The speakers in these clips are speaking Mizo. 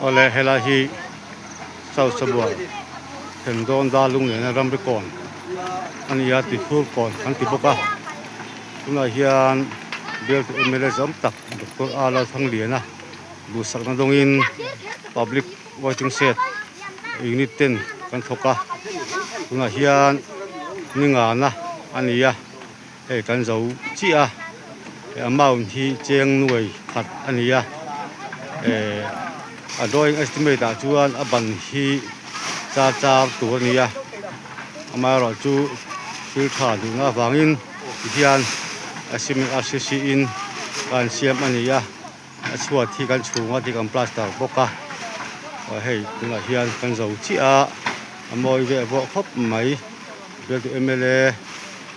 Awle helai hi Sausabua Thendawn Dar Lunglena ramri kawn a ni a Tiphur kawn kan ti bawk a tunah hian bialtu mla zawm tak Doctor A Lalthangliana duhsakna dawngin public waiting shed unit ten kan thawk a tunah hian ni ngana a ni a. Hei kan zo chiah a, he amount hi cheng nuai khat a ni a, eh a drawing estimate ah chuan a ban hi char char tur a ni a, amaherawh chu thil tha duhna avangin tihian a cement r c c in kan siam a ni a, a chhuat hi kan chhung a ti kan plaster bawk a, hei tunah hian kan zo chiah a, a mawi ve vawh khawp mai. Bialtu mla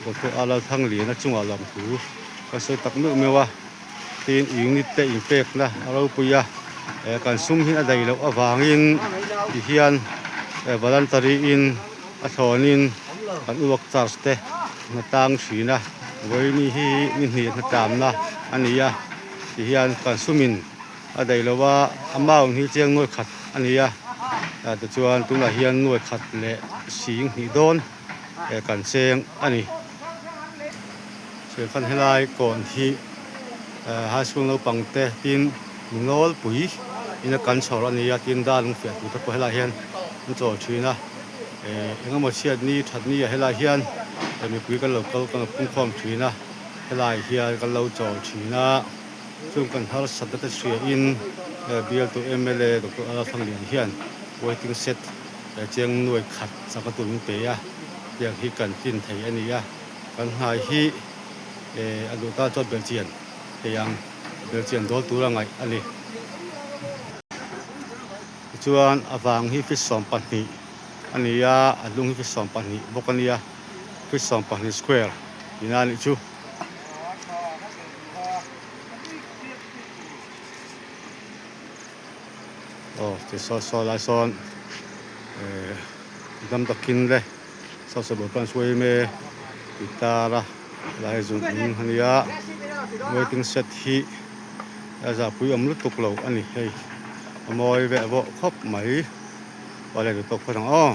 Doctor A Lalthangliana chungah lamthu ka sawi tak meuh meuh a, tin unit te inpekna a ropui a, eh kan sum hi a daih loh avangin tihian eh voluntary in a thlawnin kan work charge te hna tang thin a, vawiini hi ni hnih hna tlamna a ni a, tihian kan sumin a daih loh a, amount hi chiang nuai khat a ni a, tichuan tunah hian nuai khat leh sing hnih dawn eh kan cheng a ni. Chuan helai kawn hi eh high school naupang te tin mi nawlpui ina kan chhawr a ni a tin dar lung fiah tur te pawh helai hian an chawl thin a eh eng emaw chhiat ni that ni ah helai hian mipui kan lo kal kan lo pungkhawm thin a helai hian kan lo chawl thin a. Chung kan harsatna te hriain bialtu mla Doctor Arul Thanglian hian waiting shed cheng nuai khat chak a tur min pe a, tiang hi kan tlin thei a ni a, kan hnai hi a duh tan chuan belchian thei ang, belchian dawl tura ngaih a ni. Tichuan a vang hi feet 20 a ni a, a lung hi feet 20 bawk a nia, feet 20 square tihna a nih chu. Aw ti saw saw lai sawn eh dam takin le saw saw bawlh pawh an suai em e tih tar a helai hi zung in a nia waiting shed hi a zahpui awm lutuk lo a ni hei a mawi veh vawh khawp mai awle duh tawk phawt ang aw.